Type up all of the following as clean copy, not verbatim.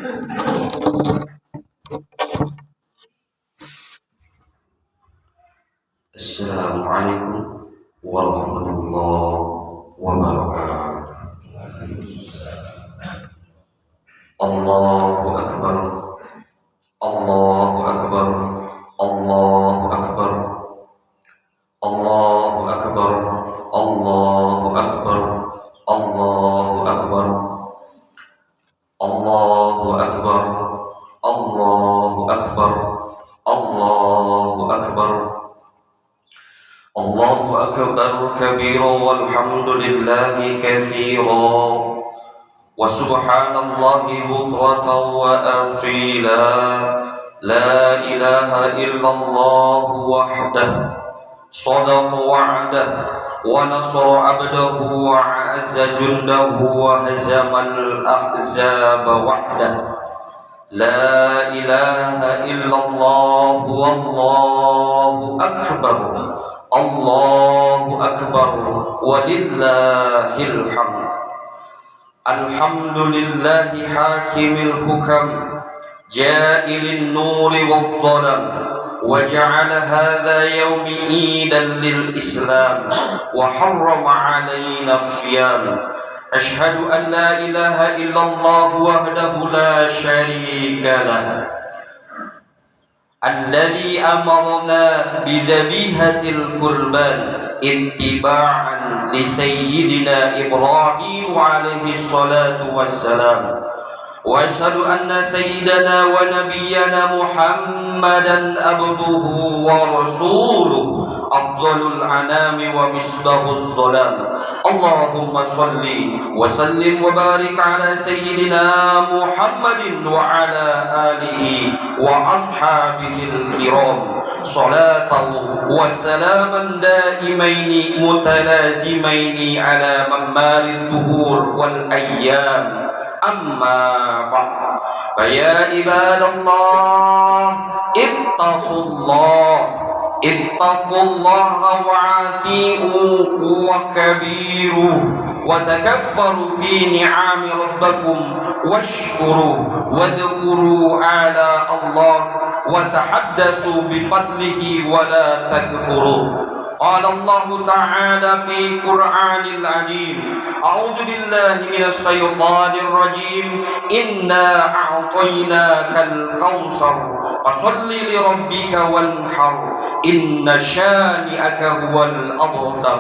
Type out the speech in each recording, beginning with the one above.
Assalamualaikum warahmatullahi wabarakatuh. Allahu akbar, Allahu akbar, Allahu akbar, Allahu akbar, Allahu akbar, Allahu akbar, Allahu akbar, Allahu akbar, Allahu akbar, Allahu akbar kabira walhamdulillahi katsira wa subhanallahi bukratan wa asila. La ilaha illallah wahdah sadaqa wa'dah wa nasara 'abdahu wa 'azza jundahu wa hazamal ahzaba wahdah. La ilaha illallah wallahu akbar, Allahu akbar walillahil hamd. Alhamdulillahi hakimil hukam ja'ilin nuri wadh-dhalam wa ja'ala hadha yawmi 'idan lil Islam wa harrama 'alaina as-siyam. Ashhadu an la ilaha illallah wahdahu la syarika lah alladhi amarna bi dhabihatil qurban ittiba'an li sayyidina Ibrahim alaihi salatu wassalam. Wa ashhadu anna sayyidana wa nabiyyana Muhammadan abduhu wa rasuluhu afdalul anami wa misbahuz zalam. Allahumma salli wa sallim wa barik ala sayyidina Muhammadin wa ala alihi wa ashabihil kiram salatan wa salaman daimaini mutalazimaini ala mammarid duhur wal ayyam. Amma ba'd, fa ya ibadallah ittaqullah, ittaqullaha wa'ati'u wa kabiru wa takaffaru fi ni'ami rabbakum washkuru wa dhkuru ala Allah wa tahaddasu bi fadlihi wa la takfuru. Qala Allah ta'ala fi Qur'anil azim, a'udzu billahi minasy syaithanir rajim, inna a'tainakal kautsar fasholli li rabbika wanhar inna syani'aka huwal abtar.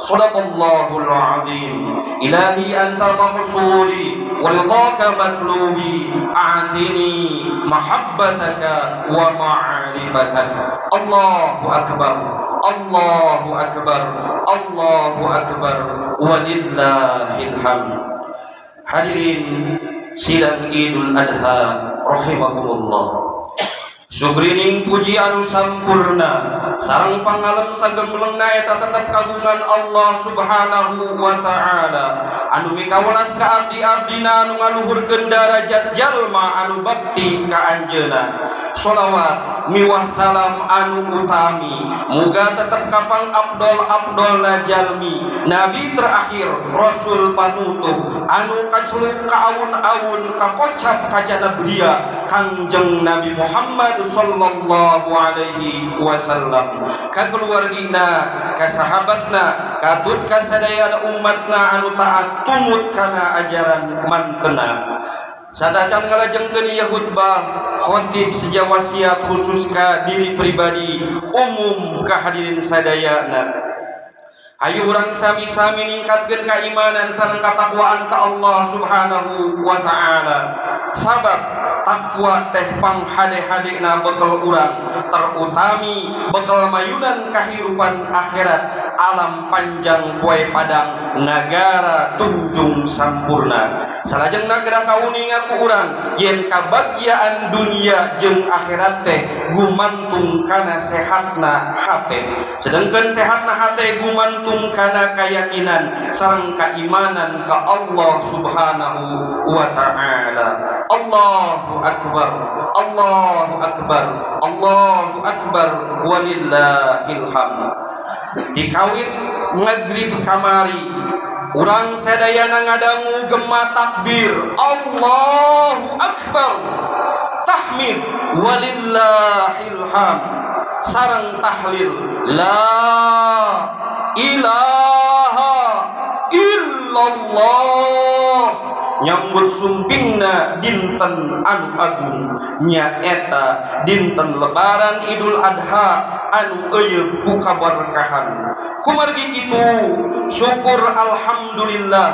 Sadaqallahul azim. Ilahi anta maqsudi wa ridhaka matlubi, a'tini mahabbataka wa ma'rifataka. Allahu akbar, Allahu akbar, Allahu akbar, walillahil hamd. Hadirin sidang Idul Adha rahimakumullah. Sugrining puji anu sampurna sareng pangalem sagemblengna eta tetep kagungan Allah Subhanahu wa taala anu mikawelas ka abdi-abdina anu ngaluhurkeun darajat jalma anu bakti ka anjeunna. Sholawat miwah salam anu utami muga tetep kafang abdol-abdolna jalmi nabi terakhir rasul panutup anu kaceluk ka awun-awun kakocap kajana belia Kangjeng Nabi Muhammad sallallahu alaihi wasallam, ka keluargina, ka sahabatna, katut ka sadayana umatna anu taat tumut kana ajaran mantena. Satacan ngalajengkeun ieu khutbah, khotib seja wasiat khusus ka diri pribadi, umum ka hadirin sadayana. Ayo urang sami-sami ningkatkeun keimanan sareng katakwaan ka Allah Subhanahu wa taala. Sabab takwa teh panghade-hadena bekal urang, terutami bekal mayunan kahirupan akhirat, alam panjang poe padang nagara tunjung sampurna. Salajengna kedah kauninga ku urang yen kabagjaan dunia jeung akhirat teh gumantung kana sehatna hate. Sedangkan sehatna hate gumantung kana keyakinan sareng keimanan ka Allah Subhanahu wa taala. Allahu akbar, Allahu akbar, Allahu akbar, walillahil hamd. Dikawit magrib kamari urang sadayana ngadangu gema takbir Allahu akbar. Walillahil hamd sareng tahlil la ilaha illallah nyambut sumpingna dinten anu agung, nyaeta dinten Lebaran Idul Adha anu euyeub ku kaberkahan. Kumargi kitu, syukur alhamdulillah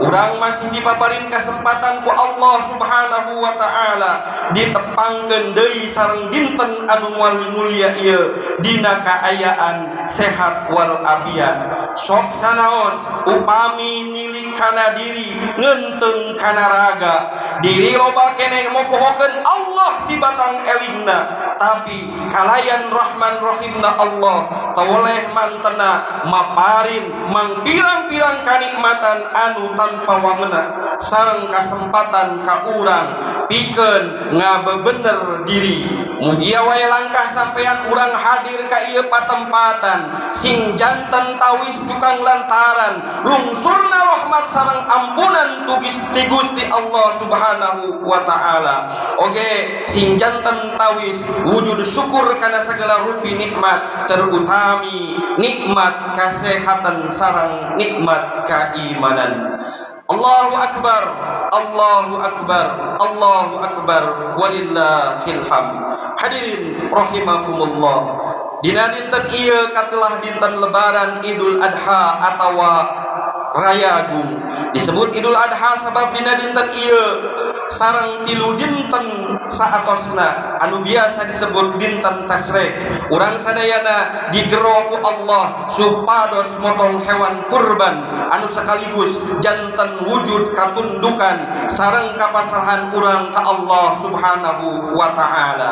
urang masih dipaparin kesempatan ku Allah Subhanahu wa Ta'ala, ditepangkeun deui sareng dinten anu mulia ieu dina kaayaan sehat wal afiat. Sok sanaos upami nilik kana diri, ngeunteung kana raga diri, loba keneh mopohokeun Allah di batang elingna, tapi kalayan Rahman Rahimna Allah tawoleh mantena maparin mangpirang-pirang kanikmatan anu tanpa wangena sareng kasempatan ka urang pikeun ngabebener diri. Mugia wae langkah sampean urang hadir ka ieu patempatan sing janten tawis cukang lantaran lungsurna rahmat sareng ampunan ti Gusti Allah Subhanahu wa Ta'ala. Oge sing janten tawis wujud syukur kana segala rupi nikmat, terutami nikmat kesehatan sareng nikmat keimanan. Allahu akbar, Allahu akbar, Allahu akbar, walillahil hamd. Hadirin rahimakumullah, dina dinten ieu katelah dinten Lebaran Idul Adha atawa Rayagung. Disebut Idul Adha sabab dina dinten ieu sareng 3 dinten saatosna anu biasa disebut dinten tasrek, urang sadayana digero ku Allah supados motong hewan kurban anu sekaligus janten wujud katundukan sareng kapasrahan urang ka Allah Subhanahu wa Ta'ala.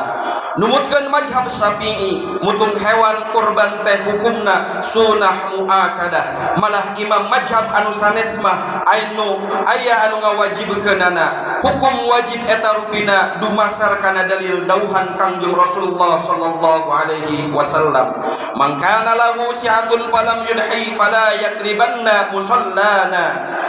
Numutkeun mazhab Syafi'i, mutung hewan kurban teh hukumna sunah muakadah, malah imam mazhab anu sanes mah anu aya anu ngawajibkeunana. Hukum wajib eta rupina dumasar kana dalil dauhan Kangjeng Rasulullah sallallahu alaihi wasallam, "Man kana lahu si'atun falam yudhi fala yakribanna musallana."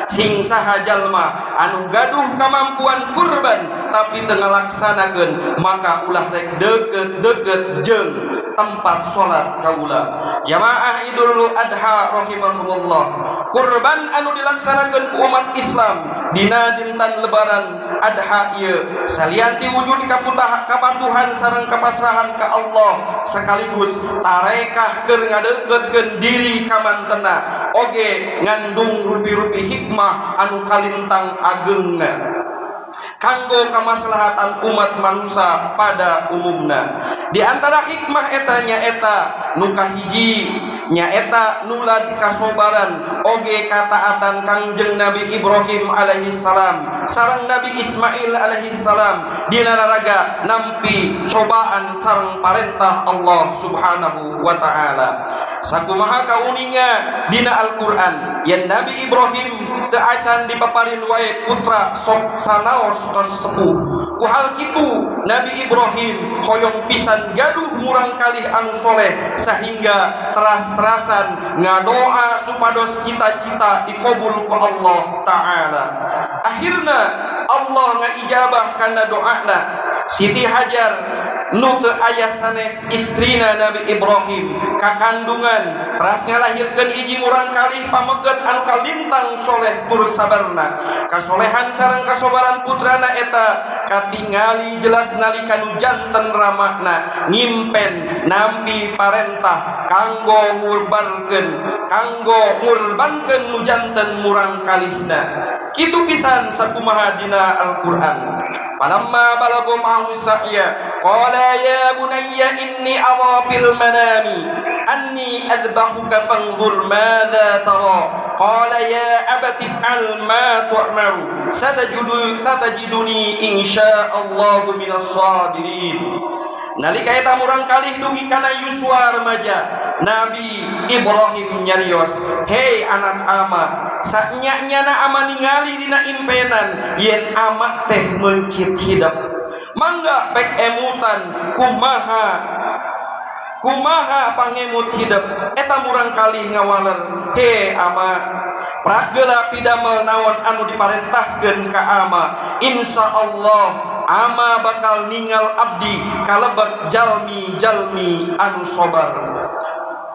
Sing saha jalma anu gaduh kemampuan kurban tapi teu ngalaksanakeun, maka ulah rek deket-deket jeung tempat salat kaula. Jamaah Idul Adha rahimakumullah, kurban anu dilaksanakeun ku umat Islam dina dinten Lebaran Adha ieu salian ti wujud kapatuhan sareng kapasrahan ka Allah, sekaligus tarekah keur ngadeukeutkeun diri ka mantena, oge ngandung rupi-rupi hikmah anu kalintang ageungna kanggo kamaslahatan umat manusia pada umumna. Di antara hikmah eta nyaeta nu kahiji nyaeta nulad kasobaran oge kataatan Kangjeng Nabi Ibrahim alaihi salam sareng Nabi Ismail alaihi salam dina naraga nampi cobaan sareng parentah Allah Subhanahu wa Ta'ala. Sakumaha kauninga dina Al-Qur'an yen Nabi Ibrahim teu acan dipaparin wae putra, sok sanaos tos sepuh. Ku hal kitu, Nabi Ibrahim hoyong pisan gaduh murang kalih anu soleh, sehingga teras-terasan ngadoa supados cita-cita dikabul ku Allah Ta'ala. Akhirna Allah ngaijabah kana doana. Siti Hajar nu teu aya sanes istrina Nabi Ibrahim kakandungan, teras ngalahirkeun hiji murang kalih pameget anu kalintang soleh tur sabarna. Kasolehan sareng kasobaran putrana eta katingali jelas nalika nu janten ramana ngimpen nampi parentah kanggo ngurbankeun nu janten murang kalihna. Kitu pisan sakumaha dina Al-Qur'an, "Falamma balagu ma'ahu sa'ya qala ya bunayya inni ara fil manami anni adbahuka fanzur madza tara. Qala ya abati if'al ma tu'maru satajiduni insyaallahu minas sabirin." Nalika eta murang kalih dugi kana yuswa remaja, Nabi Ibrahim nyarios, "Hei anak ama, sanya-nyana ama ningali dina impenan yen ama teh mencit hidep. Mangga pek emutan kumaha Kumaha pangemut hidep? Eta murangkalih ngawaler, "He Ama, pragela pidamel naon anu diparentahkeun ka Ama. Insya Allah Ama bakal ningal abdi kalebet jalmi-jalmi anu sobar."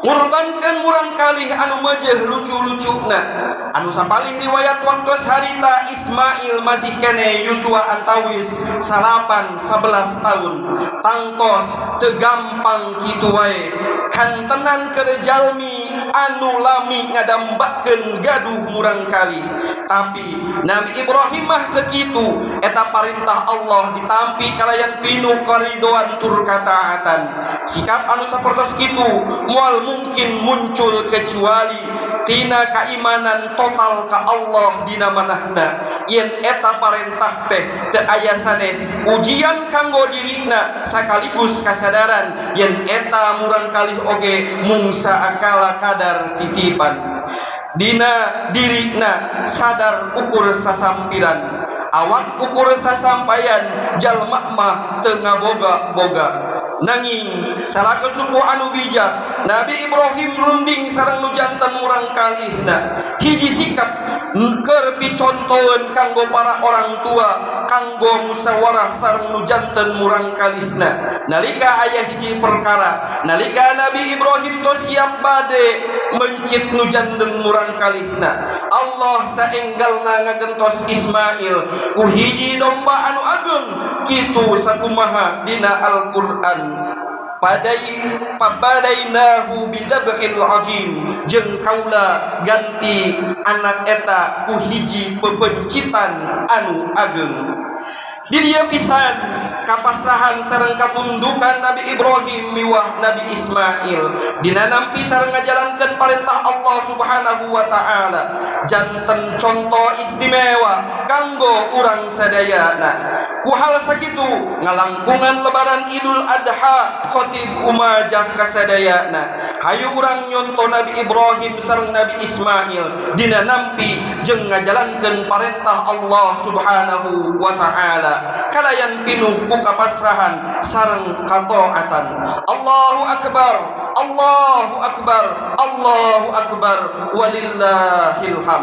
Ngurbankeun murangkalih anu mejeh lucu-lucuna, anu sapalih riwayat waktu harita Ismail masih kene yuswa antawis 9, 11 tahun, tangtos teu gampang kitu wae. Kantenan keur jalmi anu lami ngadambakeun gaduh murangkalih, tapi Nabi Ibrahim mah teu kitu. Eta parintah Allah ditampi kalayan pinuh karidoan tur kataatan. Sikap anu sapertos kitu moal mungkin muncul kecuali tina keimanan total ka Allah dina manahna yen eta parentah teh teu aya sanes ujian kanggo dirina, sekaligus kasadaran yen eta murangkalih oge mung saakala kadar titipan. Dina dirina sadar ukur sasampiran, awak ukur sasampayan, jalma mah teu ngaboga-boga. Nanging salaku suku anu bijak, Nabi Ibrahim runding sareng nu janten murangkalihna. Hiji sikap keur picontoeun kanggo para orang tua, kanggo musyawarah sareng nu janten murangkalihna nalika aya hiji perkara. Nalika Nabi Ibrahim tos siap bade mencit nu janten murangkalihna, Allah saenggalna ngagentos Ismail ku hiji domba anu ageng. Kitu sakumaha dina Al-Qur'an, padai pabadainahu bidzabhil azim, jeung kaula ganti anak eta ku hiji pepencitan anu ageng. Di dieu pisan kapasrahan sareng katundukan Nabi Ibrahim miwah Nabi Ismail dina nampi sareng ngajalankeun perintah Allah Subhanahu wa taala, janten contoh istimewa kanggo urang sadayana. Ku hal sakitu, ngalangkungan Lebaran Idul Adha, khotib umajak kasadayana, hayu urang nyonto Nabi Ibrahim sareng Nabi Ismail dina nampi jeung ngajalankeun perintah Allah Subhanahu wa taala kalayan pinuh ku kapasrahan sareng kataatan. Allahu akbar, Allahu akbar, Allahu akbar, walillahilham.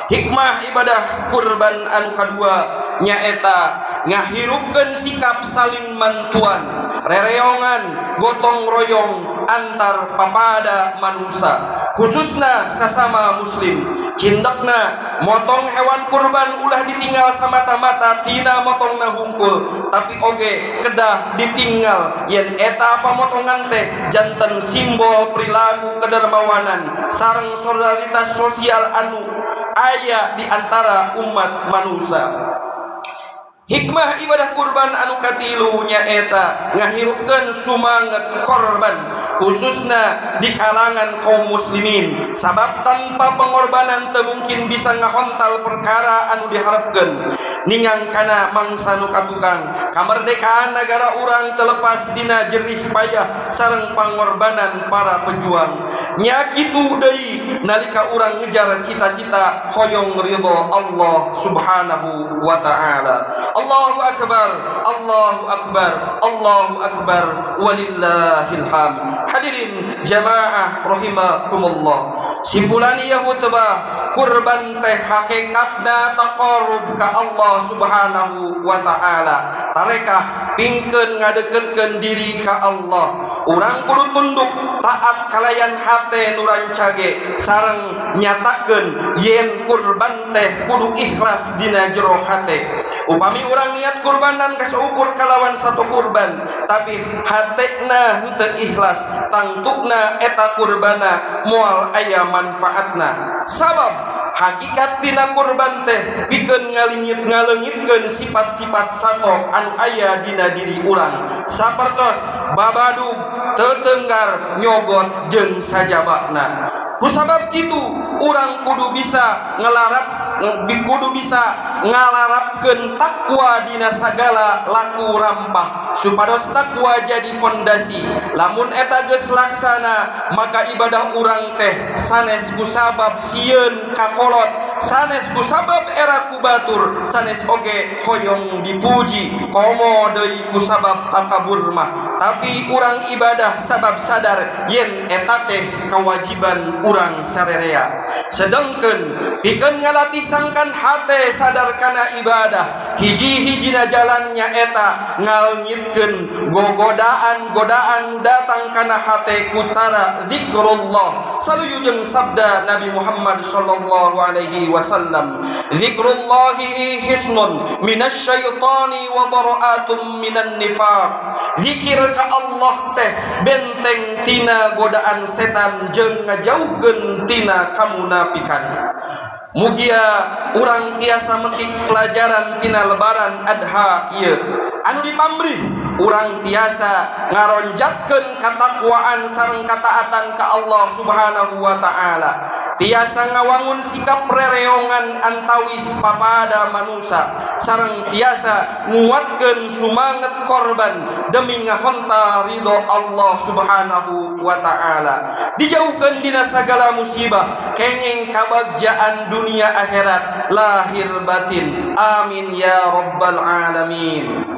Hikmah ibadah kurban anu kadua nyaeta ngahirupkeun sikap saling mantuan, rereongan, gotong royong antar papada manusia, khususna sasama muslim. Cindekna, motong hewan kurban ulah ditinggal samata-mata tina motongna hungkul, tapi oge kedah ditinggal yen eta pamotongan teh janten simbol perilaku kedermawanan sareng solidaritas sosial anu aya di antara umat manusia. Hikmah ibadah kurban anu katilu nyaeta ngahirupkeun sumanget korban, khususna di kalangan kaum muslimin, sabab tanpa pengorbanan teu mungkin bisa ngahontal perkara anu diharapkeun. Ningang kana mangsa nu katukang, kamerdekaan negara urang terlepas dina jerih payah sareng pangorbanan para pejuang. Nya kitu deui nalika urang ngejar cita-cita hoyong ridho Allah Subhanahu wa taala. Allahu akbar, Allahu akbar, Allahu akbar, walillahilham. Hadirin jamaah rahimakumullah, simpulan ieu khutbah, kurban teh hakikatna taqarrub ka Allah Subhanahu wa taala, tarekah pingkeun ngadeketkeun diri ka Allah. Urang kudu tunduk taat kalayan hate nu rancage sareng nyatakeun yen kurban teh kudu ikhlas dina jero hate. Upami urang niat kurbanan kaseukur kalawan satu kurban, tapi hatena henteu ikhlas, tangtukna eta kurbana moal aya manfaatna, sabab hakikat dina kurban teh pikeun ngaleungitkeun sifat-sifat sato anu aya dina diri urang, sapertos babadug, tetenggar, nyogot, jeung sajabana. Kusabab kitu, urang kudu bisa ngalarapkeun takwa dina sagala laku rampah, supados takwa jadi pondasi. Lamun eta geus laksana, maka ibadah urang teh sanes kusabab sieun ka kolot. Sanes ku sabab era ku batur, sanes oge hoyong dipuji, komo deui ku sabab takabur mah, tapi urang ibadah sabab sadar yen eta teh kewajiban urang sarerea. Sedengkeun pikeun ngalatih sangkan hate sadar kana ibadah, hiji-hijina jalan nyaeta ngalngitkeun gogodaan-godaan nu datang kana hate ku cara zikrullah, saluyu jeung sabda Nabi Muhammad sallallahu alaihi wasallam, "Zikrullahi hisnun minasyaitani wa bara'atum minan nifaq." Zikir ka Allah teh benteng tina godaan setan jeung ngajauhkeun tina kamunafikan. Mugia urang tiasa metik pelajaran tina Lebaran Adha ieu anu dipamrih urang tiasa ngaronjatkeun katakwaan sareng kataatan ka Allah Subhanahu wa taala, tiasa ngawangun sikap rereongan antawis papada manusia, sareng tiasa nguatkeun sumanget korban demi ngahonta ridho Allah Subhanahu wa taala, dijauhkeun dina sagala musibah, kenging kabagjaan dunia akhirat, lahir batin. Amin ya rabbal alamin.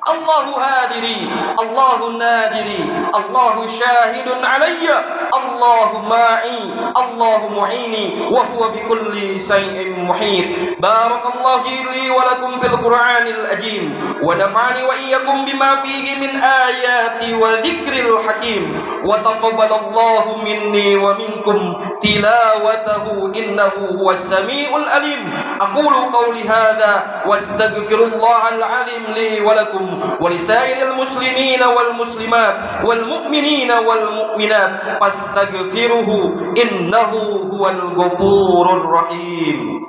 Allahu hadiri, Allahu nadiri, Allahu syahidun alayya, Allahu ma'i, Allahu mu'ini, wa huwa bikulli syai'in muhit. Barakallahu li wa lakum bil Qur'anil azim wa nafa'ani wa iyyakum bima fihi min ayati wa dzikril hakim, wa taqabbalallahu minni wa minkum tilawatahu, innahu huwas samiul alim. Aqulu qawli hadza wa astaghfirullahal azim li wa lakum wa lisairil muslimina wal muslimat wal mu'minina wal mu'minat, fastaghfiruhu innahu huwal ghafurur rahim.